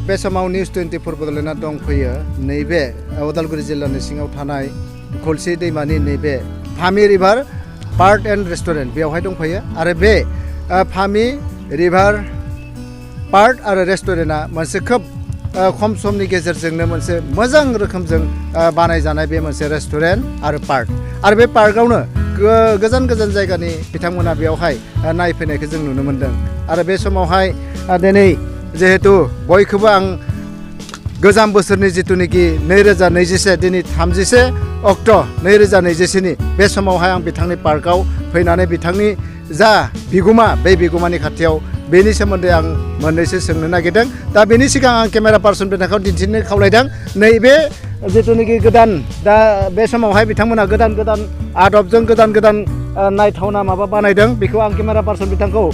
बे समाव निउस 24 बड'लेण्डआ दंफैयो नैबे उदालगुरि जिल्लानि सिङाव थानाय खलसि दैमानि नैबे फामि रिभार पार्क एन्ड रेस्टुरेन्ट बेवहाय दंफैयो आरो बे फामि रिभार पार्क आरो रेस्टुरेन्टआ मोनसे खोब खम समनि गेजेरजोंनो मोनसे मोजां रोखोमजों बानायजानाय बे मोनसे रेस्टुरेन्ट आरो पार्क आरो बे पार्कआवनो गोजान गोजान जायगानि बिथांमोना बेवहाय नायफैनायखौ जों नुनो मोन्दों आरो बे समावहाय दिनै जिहेतु बयखौबो आं गोजाम बोसोरनि जिथुनिखि 2021 दिनै 31 अक्ट' 2021नि बे समावहाय आं बिथांनि पार्कआव फैनानै बिथांनि जा बिगुमा बे बिगुमानि खाथियाव बेनि सोमोन्दै आं मोननैसो सोंनो नागिरदों दा बेनि सिगां आं केमेरा पार्सन बिथांखौ दिन्थिनो खावलायदों नैबे जिथुनिखि गोदान दा बे समावहाय बिथांमोना गोदान आदबजों गोदान नायथावना माबा बानायदों बेखौ आं केमेरा पार्सन बिथांखौ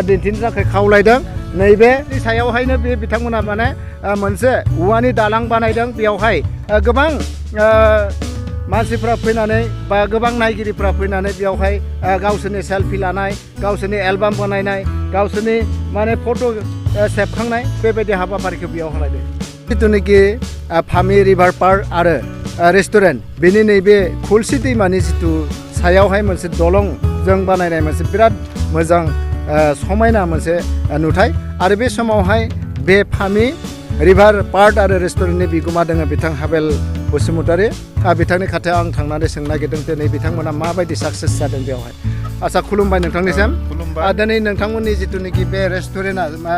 दिन्थिनो थाखाय खावलायदों नैबे सायावहायनो बे बिथांमोना माने मोनसे औवानि दालां बानायदों बेयावहाय गोबां मानसिफ्रा फैनानै बा गोबां नायगिरिफ्रा फैनानै बेयावहाय गावसोरनि सेल्फि लानाय गावसोरनि एलबाम बानायनाय गावसोरनि माने फट' सेबखांनाय बेबायदि हाबाफारिखौ बेयाव होलायदों जिथुनिखि फामि रिभार पार्क आरो रेस्टुरेन्ट बेनि नैबे खलसि दैमानि जिथु सायावहाय मोनसे दलंजों बानायनाय मोनसे बिराद मोजां समायना मोनसे नुथाय आरो बे समावहाय बे फामि रिभार पार्क आरो रेस्टुरेन्टनि बिगोमा दङ बिथां हाबेल बसुमतारी बिथांनि खाथियाव आं थांनानै सोंनो नागिरदों दिनै बिथांमोना माबायदि साक्सेस जादों बेवहाय आच्चा खुलुमबाय नोंथांनिसिम दिनै नोंथांमोननि जिथुनिखि बे रेस्टुरेन्टआ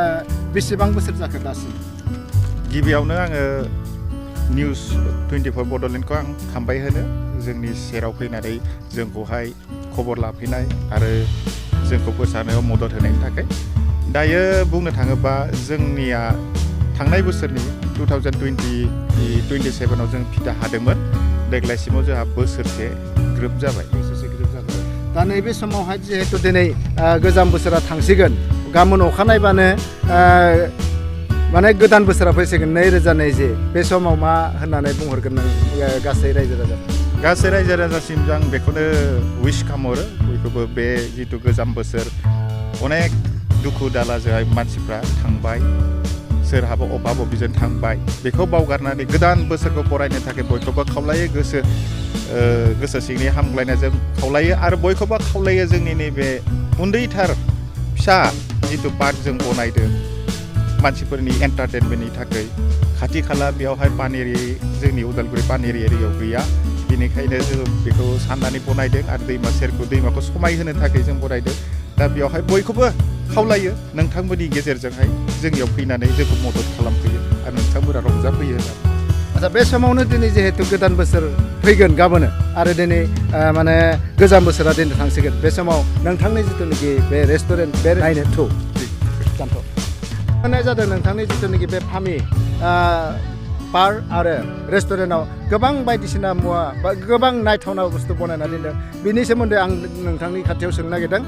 बेसेबां बोसोर जाखो दासिम गिबियावनो आङो निउस 24 बड'लेण्डखौ आं हामबाय होनो जोंनि सेराव फैनानै जोंखौहाय खबर लाफैनाय आरो जोंखौ फोसावनायाव मदद होनायनि थाखाय दायो बुंनो थाङोबा जोंनिया थांनाय बोसोरनि 2027आव जों फिथा हादोंमोन देग्लायसिमाव जोंहा बोसोरसे ग्रोब जाबाय दा नैबे समावहाय जिहेतु दिनै गोजाम बोसोरा थांसिगोन गाबोन अखानायबानो माने गोदान बोसोरा फैसिगोन 2020 बे समाव मा होननानै बुंहरगोन नों गासै रायजो राजासिम आं बेखौनो उइस खालामहरो बयखौबो बे जिथु गोजाम बोसोर अनेक दुखु दालाजोंहाय मानसिफ्रा थांबाय सोरहाबा अभाब अभिजों थांबाय बेखौ बावगारनानै गोदान बोसोरखौ बरायनो थाखाय बयखौबो खावलायो गोसो सिंनि हामग्लायनायजों खावलायो आरो बयखौबो खावलायो जोंनि नैबे उन्दैथार फिसा जिथु पार्क जों बनायदों मानसिफोरनि एन्टारटेनमेन्टनि थाखाय खाथि खाला बेयावहाय पानेरि जोंनि उदालगुरि पानेरि एरियायाव गैया बेनिखायनो जों बेखौ साननानै बनायदों आरो दैमाखौ समायहोनो थाखाय जों बनायदों दा बेयावहाय बयखौबो खावलायो नोंथांमोननि गेजेरजोंहाय जोंनियाव फैनानै जोंखौ मदद खालामफैयो आरो नोंथांमोना रंजाफैयो आच्चा बे समावनो दिनै जिहेतु गोदान बोसोर फैगोन गाबोन आरो दिनै माने गोजाम बोसोरा दिनै थांसिगोन बे समाव नोंथांनि जिथुनिखि बे रेस्टुरेन्ट बे नायनो होनाय जादों नोंथांनि जिथुनिखि बे फामि पार्क आरो रेस्टुरेन्टआव गोबां बायदिसिना मुवा बा गोबां नायथावना बुस्थु बनायना दोनदों बिनि सोमोन्दै आं नोंथांनि खाथियाव सोंनो नागिरदों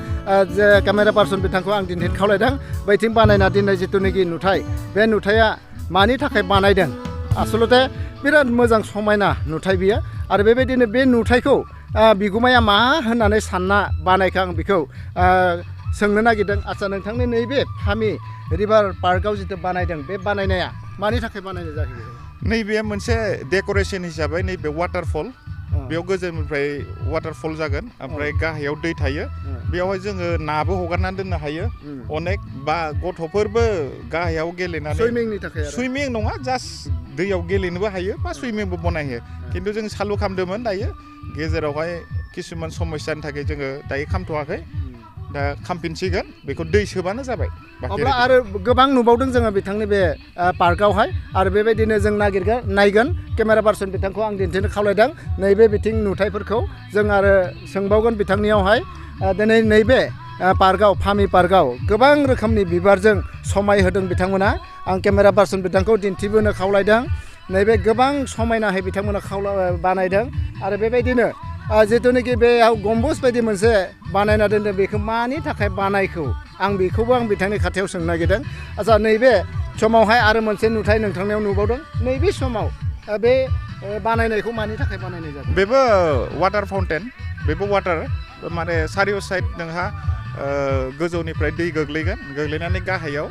जे केमेरा पार्सन बिथांखौ आं दिन्थिनो खावलायदों बैथिं बानायना दोननाय जिथुनिखि नुथाय बे नुथाया मानि थाखाय बानायदों आसलते बिराद मोजां समायना नुथाय बियो आरो बेबायदिनो बे नुथायखौ बिगुमाया मा होननानै सानना बानायखो आं बेखौ सोंनो नागिरदों आच्चा नोंथांनि नैबे फामि रिभार पार्कआव जिथु बानायदों बे बानायनाया मानि थाखाय बानायनाय जाहैयो नैबे मोनसे डेक'रेसन हिसाबै नैबे वाटारफल बेयाव गोजौनिफ्राय वाटारफल जागोन ओमफ्राय गाहायाव दै थायो बेयावहाय जोङो नाबो हगारनानै दोननो हायो अनेक बा गथ'फोरबो गाहायाव गेलेनानै सुइमिंनि थाखाय सुइमिं नङा जास्ट दैयाव गेलेनोबो हायो बा सुइमिंबो बनायो खिन्थु जों चालु खालामदोंमोन दायो गेजेरावहाय किसुमान समस्यानि थाखाय जोङो दायो खालामथ'वाखै दा खामफिनसिगोन बेखौ दै सोबानो जाबाय अब्ला आरो गोबां नुबावदों जोङो बिथांनि बे पार्कआवहाय आरो बेबायदिनो जों नायगोन केमेरा पार्सन बिथांखौ आं दिन्थिनो खावलायदों नैबे बिथिं नुथायफोरखौ जों आरो सोंबावगोन बिथांनियावहाय दिनै नैबे पार्कआव फामि पार्कआव गोबां रोखोमनि बिबारजों समाय होदों बिथांमोना आं केमेरा पार्सन बिथांखौ दिन्थिबोनो खावलायदों नैबे गोबां समायनाहै बिथांमोना बानायदों आरो बेबायदिनो जिथुनिखि बेयाव गम्बुज बायदि मोनसे बानायना दोनदों बेखौ मानि थाखाय बानायखौ आं बेखौबो आं बिथांनि खाथियाव सोंनो नागिरदों आच्चा नैबे समावहाय आरो मोनसे नुथाय नोंथांनियाव नुबावदों नैबे समाव बे बानायनायखौ मानि थाखाय बानायनाय जादों बेबो वाटार फाउन्टेन बेबो वाटार माने सारिय' साइड नोंहा गोजौनिफ्राय दै गोग्लैनानै गाहायाव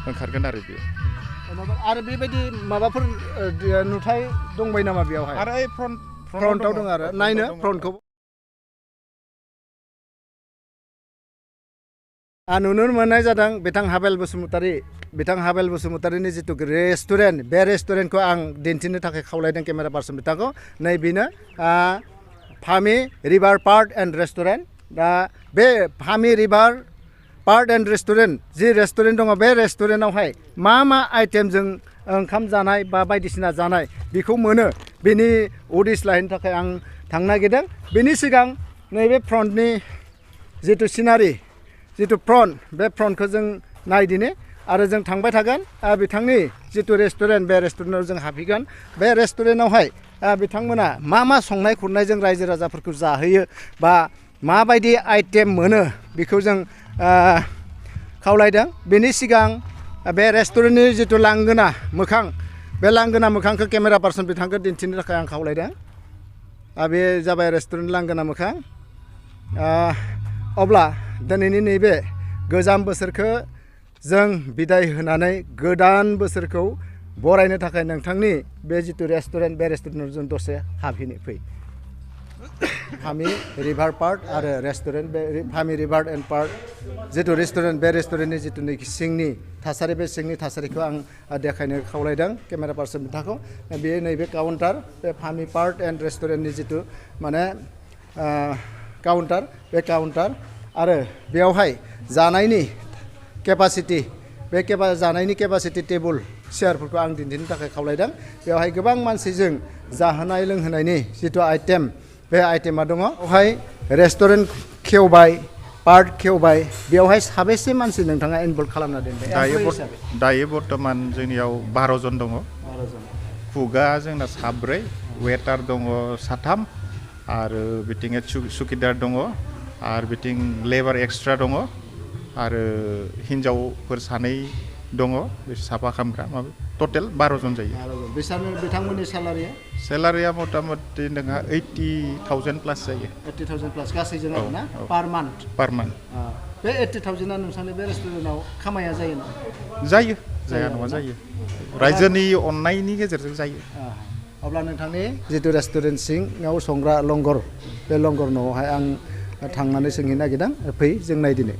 ओंखारगोन आरो बेयो आरो बेबायदि माबाफोर नुथाय दंबाय नामा बेयावहाय आरो ओइ फ्रन्टआव दं आरो नायनो फ्रन्टखौ नुनो मोननाय जादों बिथां हाबेल बसुमतारीनि जितु रेस्टुरेन्ट बे रेस्टुरेन्टखौ आं दिन्थिनो थाखाय खावलायदों केमेरा पार्सन बिथांखौ नै बेनो फामि रिभार पार्क एन्ड रेस्टुरेन्ट दा बे फामि रिभार पार्क एन्ड रेस्टुरेन्ट जि रेस्टुरेन्ट दङ बे रेस्टुरेन्टआवहाय मा आइटेमजों ओंखाम जानाय बा बायदिसिना जानाय बेखौ मोनो बेनि उदिस लाहैनो थाखाय आं थांनो नागिरदों बेनि सिगां नैबे फ्रन्टनि जितु सिनारि जितु फ्रन्ट बे फ्रन्टखौ जों नायदिनि आरो जों थांबाय थागोन बिथांनि जितु रेस्टुरेन्ट बे रेस्टुरेन्टआव जों हाबहैगोन बे रेस्टुरेन्टआवहाय बिथांमोना मा संनाय खुरनायजों रायजो राजाफोरखौ जाहोयो बा माबायदि आइटेम मोनो बेखौ जों खावलायदों बेनि सिगां बे रेस्टुरेन्टनि जितु लांगोना मोखां बे लांगोना मोखांखौ केमेरा पार्सन बिथांखौ दिन्थिनो थाखाय आं खावलायदों बे जाबाय रेस्टुरेन्ट लांगोना मोखां अब्ला दिनैनि नैबे गोजाम बोसोरखौ जों बिदाय होनानै गोदान बोसोरखौ बरायनो थाखाय नोंथांनि बे जितु रेस्टुरेन्ट बे रेस्टुरेन्टआव जों दसे हाबहैनो फै फामि रिभार पार्क आरो रेस्टुरेन्ट बे फामि रिभार एन्ड पार्क जितु रेस्टुरेन्ट बे रेस्टुरेन्टनि जितुनिखि सिंनि थासारि बे सिंनि थासारिखौ आं देखायनो खावलायदों केमेरा पार्सन बिथांखौ बेयो नैबे काउन्टार बे फामि पार्क एन्ड रेस्टुरेन्टनि जितु माने काउन्टार बे काउन्टार आरो बेयावहाय जानायनि केपासिटि बे जानायनि केपासिटि टेबोल चेयारफोरखौ आं दिन्थिनो थाखाय खावलायदों बेवहाय गोबां मानसिजों जाहोनाय लोंहोनायनि जितु आइटेम बे आइटेमा दङ बेवहाय रेस्टुरेन्ट खेवबाय पार्क खेवबाय बेवहाय साबेसे मानसि नोंथाङा इनभल्भ खालामना दोनबाय दायो बर्तमान जोंनियाव 12 जन दङ खुगा जोंना 4 वेटार दङ 3 आरो बिथिं सुकिदार दङ आरो बिथिं लेबार एक्सट्रा दङ आरो हिन्जावफोर 2 दङ साफा खालामग्रा माबा टटेल 12 जन जायो बिथांमोननि सेलारिया मथा मथि नोंहा 80,000 प्लास जायो 80,000 प्लास गासैजों आरोना पार मान्थ बे 80,000आ नोंथांनि बे रेस्टुरेन्टआव खामाया जायो ना जाया नङा जायो रायजोनि अननायनि गेजेरजों जायो अब्ला नोंथांनि जितु रेस्टुरेन्ट सिङाव संग्रा लंगर बे लंगर न'आवहाय आं थांनानै सोंहैनो नागिरदों फै जों नायदिनो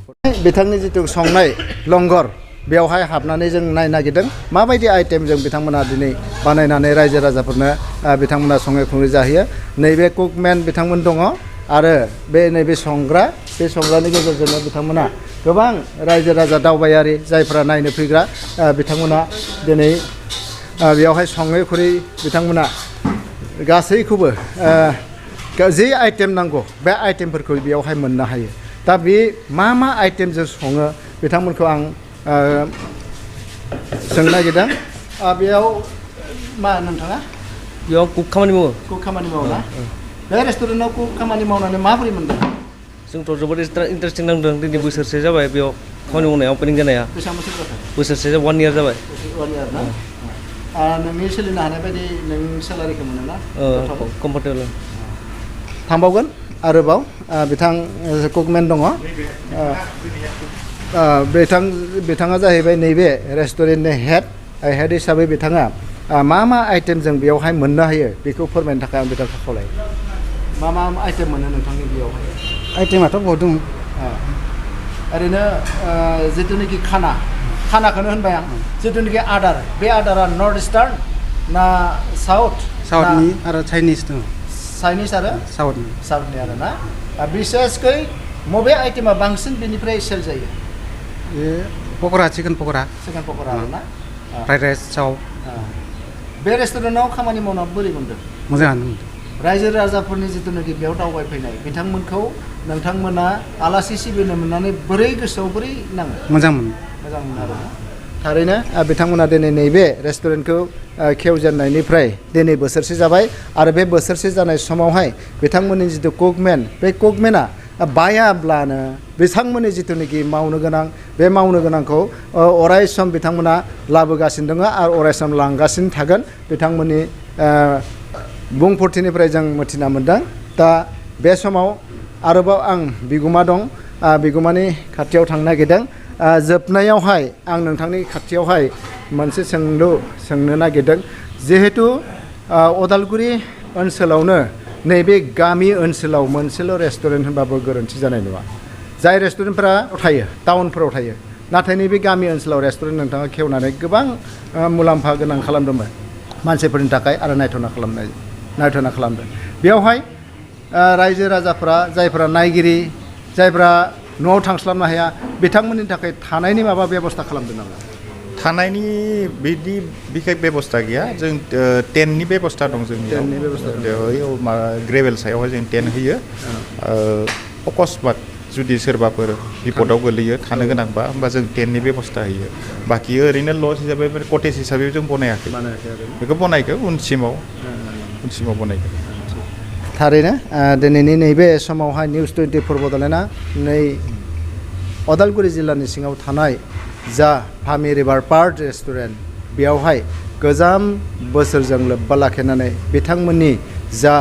बिथांनि जितु संनाय लंगर बेवहाय हाबनानै जों नायनो नागिरदों माबायदि आइटेमजों बिथांमोना दिनै बानायनानै रायजो राजाफोरनो बिथांमोना सङै खुङै जाहोयो नैबे कुकमेन बिथांमोन दङ आरो बे नैबे संग्रा बे संग्रानि गेजेरजोंनो बिथांमोना गोबां रायजो राजा दावबायारि जायफोरा नायनो फैग्रा बिथांमोना दिनै बेवहाय सङै खुरै बिथांमोना गासैखौबो जि आइटेम नांगौ बे आइटेमफोरखौ बेयावहाय मोननो हायो दा बे मा आइटेमजों सङो बिथांमोनखौ आं सोंनो नागिरदों बेयाव मा नोंथाङा बेयाव कुक खामानि मावो ना बे रेस्टुरेन्टआव कुक खामानि मावनानै माबोरै मोनदों जोंथ' जोबोद इन्टारेस्टिं नांदों दिनै बोसोरसे जाबाय बेयाव खामानि मावनाया अपेनिं जानाया बेसेबां बोसोर जाखो बोसोरसे 1 इयार जाबाय 1 इयार ना नोंनि सोलिनो हानाय बायदि नों सेलारिखौ मोनो ना कम्फर्टेबल थांबावगोन आरोबाव बिथां कुकमेन दङ बिथाङा जाहैबाय नैबे रेस्टुरेन्टनि हेड हिसाबै बिथाङा मा आइटेमजों बेयावहाय मोननो हायो बेखौ फोरमायनो थाखाय आं बिथांखौ खावलायो मा आइटेम मोनो नोंथांनि बेयावहाय आइटेमाथ' बहुत दं ओरैनो जिथुनाखि खानाखौनो होनबाय आं जिथुनाखि आदार बे आदारा नर्थ इस्टार्न ना साउथनि आरो चाइनिस दङ चाइनिस आरो साउथनि आरो ना बिसेसकै मबे आइटेमा बांसिन बेनिफ्राय सेल जायो पक'रा चिकेन पक'रा आरो ना फ्राइड राइस चाव बे रेस्टुरेन्टआव खामानि मावना बोरै मोनदों मोजाङानो मोनदों रायजो राजाफोरनि जिथुनाखि बेयाव दावबायफैनाय बिथांमोनखौ नोंथांमोना आलासि सिबिनो मोननानै बोरै गोसोआव बोरै नाङो मोजां मोनो आरो थारैनो बिथांमोना दिनै नैबे रेस्टुरेन्टखौ खेवजेननायनिफ्राय दिनै बोसोरसे जाबाय आरो बे बोसोरसे जानाय समावहाय बिथांमोननि जितु कुकमेन बे कुकमेना बायाब्लानो बिथांमोननि जिथुनाखि मावनो गोनां बे मावनो गोनांखौ अराय सम बिथांमोना लाबोगासिनो दङ आरो अराय सम लांगासिनो थागोन बिथांमोननि बुंफोरथिनिफ्राय जों मिथिना मोन्दों दा बे समाव आरोबाव आं बिगुमा दं बिगुमानि खाथियाव थांनो नागिरदों जोबनायावहाय आं नोंथांनि खाथियावहाय मोनसे सोंलु सोंनो नागिरदों जिहेतु अदालगुरि ओनसोलावनो नैबे गामि ओनसोलाव मोनसेल' रेस्टुरेन्ट होनबाबो गोरोन्थि जानाय नङा जाय रेस्टुरेन्टफोरा थायो टाउनफोराव थायो नाथाय नैबे गामि ओनसोलाव रेस्टुरेन्ट नोंथाङा खेवनानै गोबां मुलाम्फा गोनां खालामदोंमोन मानसिफोरनि थाखाय आरो नायथावना खालामदों बेयावहाय रायजो राजाफ्रा जायफ्रा नायगिरि जायफ्रा न'आव थांस्लाबनो हाया बिथांमोननि थाखाय थानायनि माबा बेबस्था खालामदों नामा थानायनि बिदि बिखेख बेबस्था गैया जों टेन्टनि बेबस्था दं जोंनियाव ग्रेभेल सायावहाय जों टेन्ट होयो अकस्मात जुदि सोरबाफोर बिपदाव गोलैयो थानो गोनांबा होमबा जों टेन्टनि बेबस्था होयो बाखि ओरैनो लज हिसाबै कटेज हिसाबै जों बनायाखै बेखौ बनायगोन उनसिमाव बनायगोन थारैनो दिनैनि नैबे समावहाय निउस 24 बड'लेण्डआ नै अदालगुरि जिल्लानि सिङाव थानाय जा फामि रिभार पार्क रेस्टुरेन्ट बेयावहाय गोजाम बोसोरजों लोब्बा लाखिनानै बिथांमोननि जा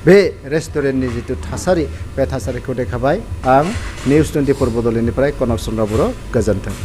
बे रेस्टुरेन्टनि जिथु थासारि बे थासारिखौ देखाबाय आं निउस 24 बड'लेण्डनिफ्राय कनक चन्द्र बर' गोजोन्थों